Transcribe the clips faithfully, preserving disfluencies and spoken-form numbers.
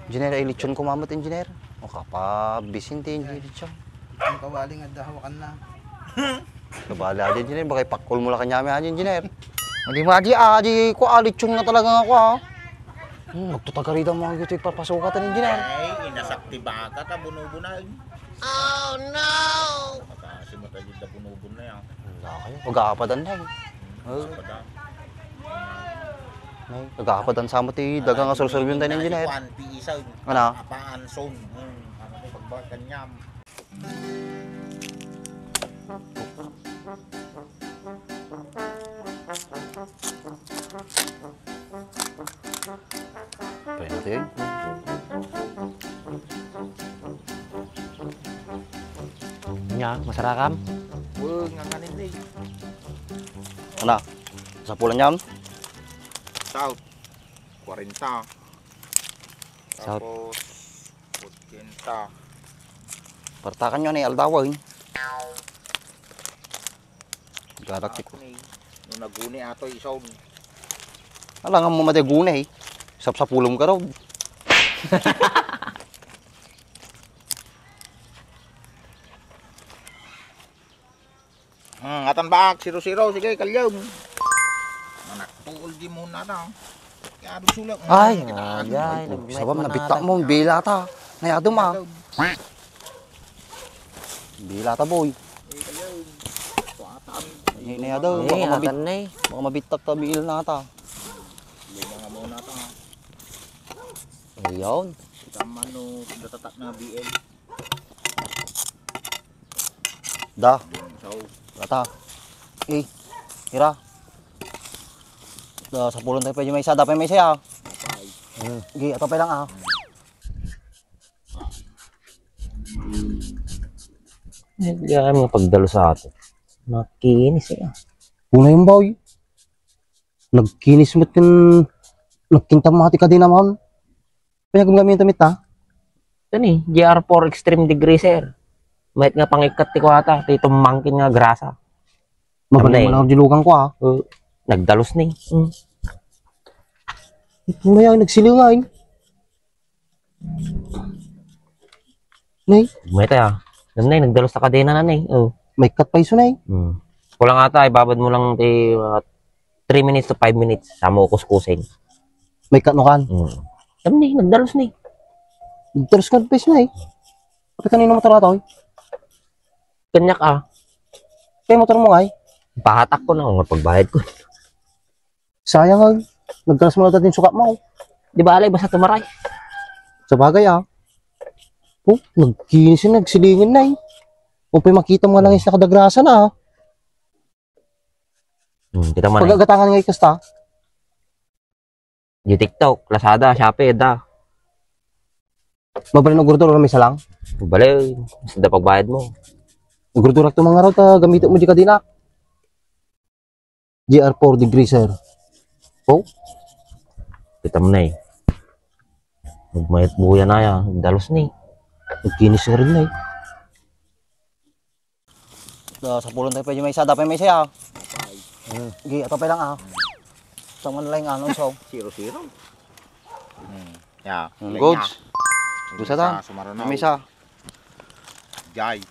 Engineer, ay lechon ko mamet, engineer. O, kapabisin ti engineer lechon. Ang kawali nga dahawakan na. Kabali aja, engineer. Baka ipakol mo la kanyami aja, engineer. Hindi mo aja, aja ko, ah, lechon nga talaga nga ako, ah. Hmm, nagtutagarida mo ang ito ipapasukat, engineer. Ay, inasak ti baka ta bunubunay. Oh, no! Makasi mo tayo da bunubunay, ah. Wala kayo. Pag-aapadan na, eh. Oh. Pada. Nay, nagkakapadan sa mo ti daga nga sursurbion tayo, engineer. Kuan, ti isa, Ana? Apaan, son. Hmm, ano to, pagbagan niya. Pwede. Nya, masarakam? Wag, nga kanin, eh. Ana? Sapulan yan? South. Kwarenta. South. Tapos, otsenta. Partakan nyo na yung aldawa, eh. Garak ti ko. Ako ni, no naguni ato, isaw ni. Alangan mo madi guni, eh. Sapsapulom ka raw. Hmm, atan baak, zero zero, sige, kalyom. Anak, tuol di mo na ta. Kaya doon sulat. Ay, hmm, ay, ay, sabam, nabitak mo, bila ta. Nayado ma. Bila ta, boy. Eh, kalyom. Tuatan. Nay, nayado, eh, baka mabit-, atan na eh. Baka mabitak ta, biil na ta. Hindi na nga muna ta. Ayun. Kita man no, datatak na B L. Da. So, ata. Eh, ira. Da, sapulon tayo pwede may isa. Da pa may isa, ah. Apay. Hmm. Gi, ato pa lang, ah. Hindi kaya mga pagdalo sa atin. Makinis, eh. Una yung boy. Nagkinis mo tin, nagkinta mo ti kadena mo. Kaya gumgamit damit, ha? Ito ni, G R four Extreme Degreaser. Mayat nga pangikat ti kuwata, ti tumangkin nga grasa. Mabalik mo lang ang dilugan ko, ha? Uh, nagdalos ni. Mm. Ito na yan, nagsilingan. Nay? Mayat, ah. Nay, nagdalos ta kadena na, nay. Oh. May cut pa iso, nay. Hmm. Kulang ata, ibabad mo lang ti, uh, three minutes to five minutes. Sa mo kuskusin. May cut no kan? Hmm. Tam ni, nagdalos ni. Nagdalos ka pa iso, nay. Kapag kanino motor ato, eh? Kanyak, ah. Kaya motor mo, ay? Pahatak ko na, kung pagbayad ko. Sayang, ah. Nagkalas mo na dati yung sukat mo. Di ba, alay, basta tumaray. Sa bagay, ah. Oh, nagkinis yun, nagsilingin na, eh. O, pa'y makita mo nga lang yung nakadagrasa na, ah. Hmm, kita man, eh. Pagagatangan nga ikasta. Di TikTok, Lazada, Shopee, da. Mabalin og order, may isa lang? Bale, basta da pagbayad mo. Nagurdurak to mga raw, ta gamito mo di kadena. G R four Degreaser. Oh? Kita mo na eh. Magmayat buya na ya. Dalos ni. Nagkinis nga rin na eh. Da, sapulon tayo pwede may isa. Dapat may isa, ah. Hmm. Gi, ato pa lang, ah. Tama na lang, ano, so. Zero zero. Hmm. Ya. Hmm, goods. Gusto ta? Sumarunaw. May isa. Jay.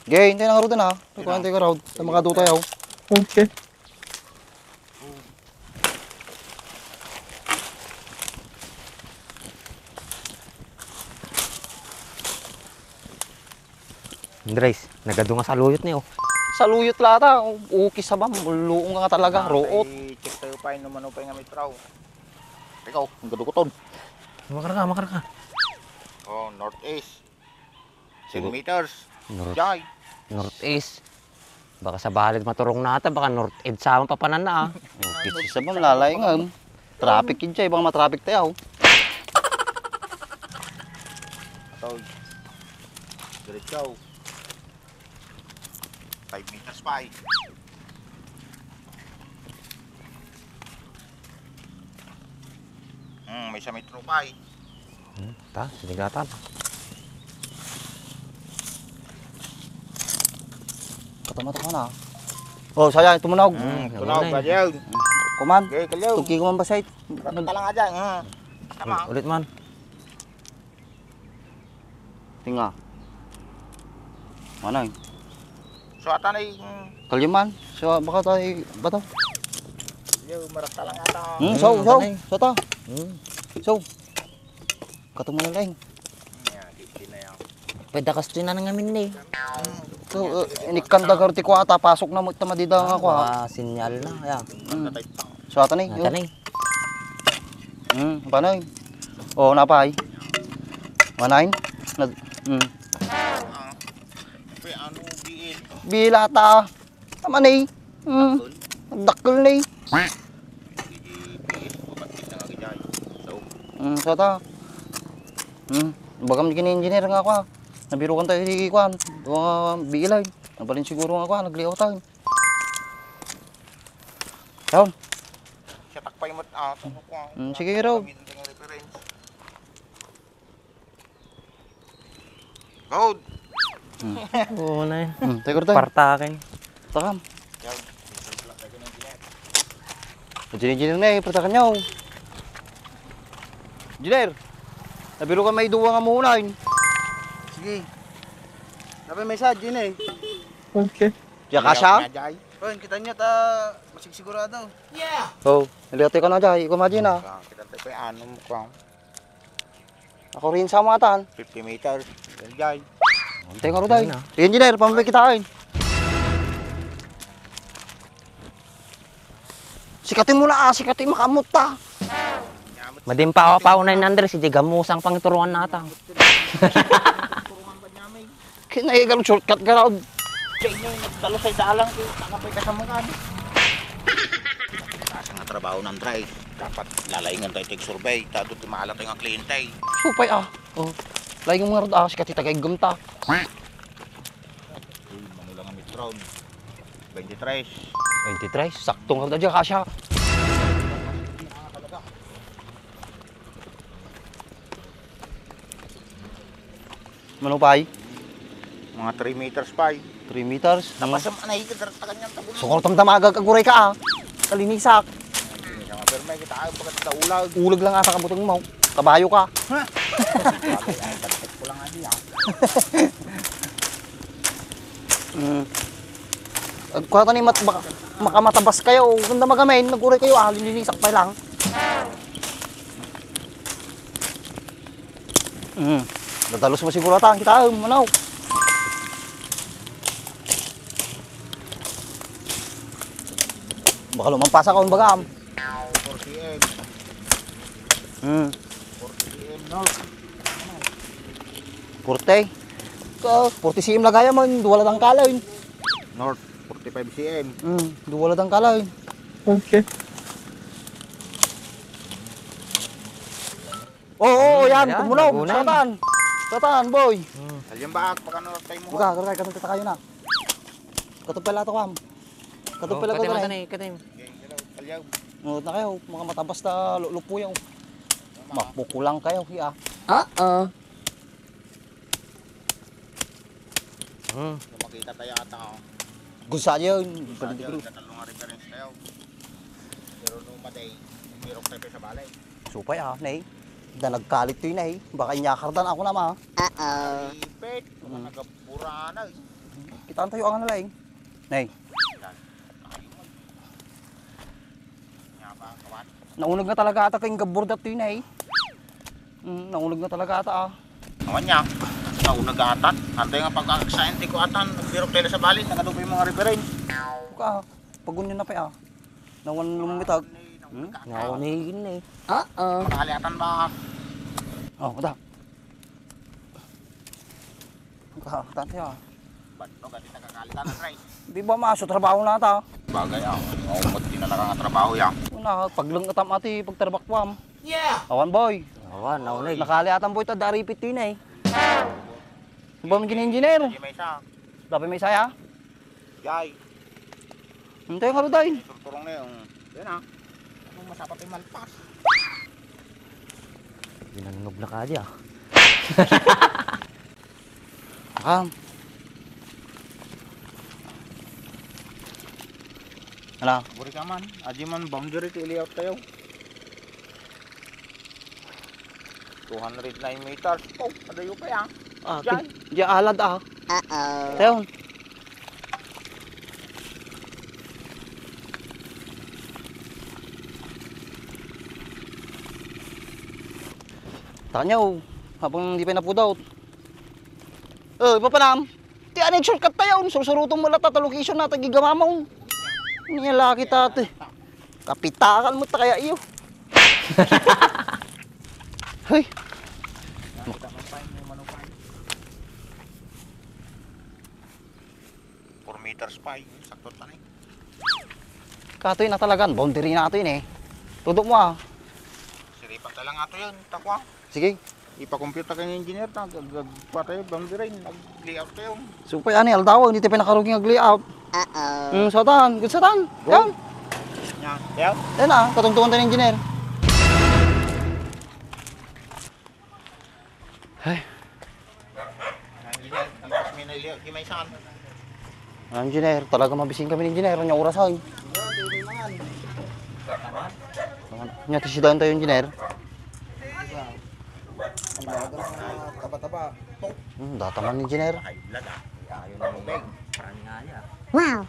Gay, hintay na nga road na. Ikaw, hintay ka road. Sa mga dutay, oh. Okay. Andres, nagadu nga saluyot ni, oh. Saluyot lata, ukis sa bam, luong nga talaga, root. Check tayo pa, inuman pa nga metraw. Ikaw, ang gaduguton. Makar ka, makar ka. Oh, northeast. Ten meters. North, Jay. Northeast. Baka sa balig maturong nata, baka north ed sa papanan na, ah. Oh, kitsi sa bang lalay nga. Traffic yun, Jay. Baka matraffic tayo. Ito. Diretso. Five meters pa eh. Hmm, may isa may tropa eh. Hmm, ta, sinigatan. Katamata ka na. Oh, saya, tumunog. Hmm, hmm, tunog, ano, eh. Baliw. Kuman. Okay, kaliw. Tuki ko man ba, site? Rata lang aja, hmm. Tama. Ulit man. Tinga. Manay. So, ata na yung Kalyaman. So, baka tayo, bato. Yo, marata lang ata. Hmm, so, Hmm, so, manay. So, ta. Hmm. So. Kato mo na lang. Yeah, di, di na yan. Pwede ka sa tinan ng amin ni. So, uh, inikkan da garti ko ata, pasok na mo, tama di da nga ko, ha? Ah, sinyal na, ya. Hmm. So, ata ni, Ata yun. ni. Hmm, paano yun? Oh, napay. Manain? Nag, hmm. Pre, ano, B L? Bila ta. Tama ni. Hmm. Dakkel ni. Hmm, so ta. Hmm. Bagam di kini engineer nga kwa. Nabirukan tayo di kwan. Mga B L ay. Nabalin siguro nga kwa, nagliaw tayo. Yun. Siya takpay mo, ah, sa ko, ah. Mm, sige, Rob. Gamitin tayo ng reference. Good. Mm. Oo na yun. Mm, tayo, tayo. Partakin. Takam. Yan. Engineer, engineer na eh, partakan niyo. Engineer, nabirukan may duwa nga muna yun. Sige. Dapat may sadya na eh. Okay. Diyan ka siya? Kaya, Jai. Pon, kita niyo ta, masigsigurado. Oh, naliwat ka na dyan. Ikaw, imagine, ah. Ah, kita tayo pa yung anong mukhang Ako rin sa matan. Fifty meters. Yan, Jai. Antay nga ro, day. Ayun, ah. Engineer, pamay kitain. Sikatin mo na, ah. Sikatin, makamot ta. Madin pa ako pa unay, Andres. Hindi gamusang pangituruan nata. Kinaigal shortcut ka raw. Sa inyo, yung nagdalo sa idalang, eh, tanga pa'y kasamukan. Taas nga trabaho ng try. Dapat lalaingan tayo tig survey. Tado ti maala tayo nga kliyente. Supay, ah. Oh. Laing nga rod, ah, sikat ti tagaiggem ta. Uy, manulang nga metron. Twenty-three. Twenty-three? Sakto nga rod, ah, kasya. Mano pay? Mga three meters pay. Three meters? Tapos ang anay, kadartakan niyang tabon. Sukor tang damagag, aguray ka, ah. Kalinisak. Hindi siya mapirme, kita ay bagat na ulag. Ulag lang asa kabutang mo. Kabayo ka. Ha? Ko lang adi, ah. Mm. Agkuha ta ni mat-, baka, makamatabas kayo. Kung na magamin, nag-uray kayo, ah. Lilinisak pa lang. Mm. Dadalus mo siguro ata, kita, um, ano. Baka lumampasa ka, um, baga, um. Four C M. Mm. Four C M, no? Forty? Ka, forty C M lagaya mo, duwa lang kalaw, eh. North, forty-five C M. Mm, duwa lang kalaw, eh. Okay. Oo, oo, yan, yan, tumunog. Lagunan. Satan. Satan, boy. Hmm. Alyang baak, pagano tayo mo? Buka, buka, kami tatakayo na. Katupel ato, kam. Katupel ato, katay. Katay. Kalyaw. Ngunit na kayo, mga matabas na lu-, lupuyaw. Mapukulang kayo, hiya. Oo. Hmm. Kung makita tayo ata, oh. Gunsa yun. Gunsa yun, tatalong nga reference tayo. Pero no, matay, birok tayo sa balay. Supay, ah, nay. Da nagkalit to yun, nay. Baka inyakardan ako naman, ah. Uh-oh. Ipit, mga nagabura na, eh. Kitaan tayo ang ano, nay. Nay. Yan. Ayun. Nga ba, kawat? Naunag na talaga ata kayong gabur dati na eh. Mm, naunag na talaga ata, ah. Awan niya. Naunag ata. Antay nga pagkaksayan ti ko atan. Nagbirok tayo sa bali. Nakadubo yung mga reference. Ka, pagunyo na pa, ah. Nawan lumitag. Hmm? Naunigin na eh. Oo. Makaliatan ba? Oh, da. Ka, tante, ah. Ba't no, gati nakakalitan na, Ray? Di ba maso trabaho na ta? Bagay, ah. Ang umot din na nakakatrabaho, ya. Una, paglungkatam ati, pagtrabakwam. Yeah! Awan, boy. Awan, naunig. Nakaliatan, boy, ta daripit yun eh. Ba, maging engineer? Hindi may isa. Dapat may isa, ya? Jai. Hintay nga, Ruday. Turturong na yung, yun, ah. Anong masapat yung malpas? Binannog na ka di, ah. Akam. Ala. Buri ka man. Adi man boundary ti layout tayo. Two hundred nine meters. Oh, padayo pa yan. Ah, diyan. Diyan alad, ah. Uh-oh. Tayon. Tanyaw, habang di pa napudot. Oh, ipapanam. Ti anay shortcut tayo, sursuruton mo latta ta location na tagigamamong. Niya laki tati. Kapitakan mo ta kaya iyo. Hoy. Four meters pa, eh. Sakto ta na, eh. Katoy na talagan, boundary na ito yun, eh. Tudok mo, ah. Siripan ta lang ato yun, takwa. Sige. Ipa-compute ta kay engineer ta, gag-, gag-, pa tayo, boundary, nag-layout tayo. So, pa, ano, aldaw, hindi tayo pinakaruging nag-layout. Uh-oh. Hmm, satan, good satan. Go. Yan. Yan, yan. Yan na, katungtungan tayo ng engineer. Ay. Engineer, tapos may naliyo, di may saan. Engineer, talaga mabising kami ni engineer, nya oras ay. Nya tisidan tayo engineer. Ang baga mga taba-taba. Hmm, data man engineer. High blood, ah. Ayaw na mo, Beng. Parang nga niya. Wow!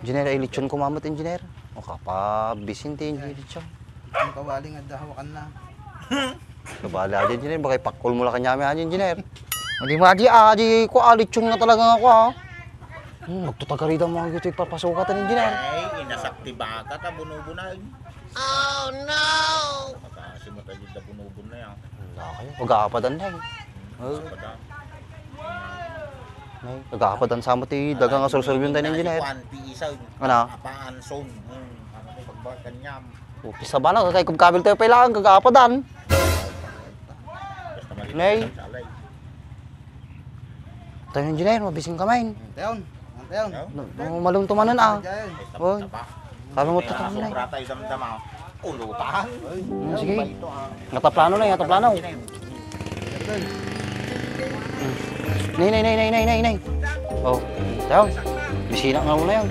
Engineer, ay lechon ko mamut engineer. O kapabisin ti engineer lechon. Ang kawali nga dahawakan na. Kabali aja engineer, baka ipakul mo la kanyami aja engineer. Hindi mo aja, aja ko, ah, lechon nga talaga nga ko, ah. Hmm, magtutagarida mo ang ito ipapasukat ang engineer. Ay, inasak ti baka ta bunubunag. Oh no! Makaasim mo tayo da bunubun na yan. Wala kayo, pag-aapadan na eh. Hmm, oh. Apadan. Nay, pag-aapadan sa mo ti daga nga sursurbion tayo ng engineer. Kuan, ti isa, eh. Ano? Apaan, son. Hmm, ano ko, pagbakan niya. O, pisa ba na? Kay kung kabil tayo pailangan, kag-aapadan. Basta maliit Nay. Ang salay. Tayo, engineer, mabising ka, main. Tayon. Tayon. No, no, maluntumanan, ah. Tayon. Oy. Taba. Sabi mo, Kaya tatang, Nay. Sobra tayo damdama. Ulutan. Oy. Hmm, sige. Ba ito, ah? Nataplano na, nataplano. Engineer. Nay, nay, nay, nay, nay, nay, nay. Oh, tayo. Bisina nga muna yan.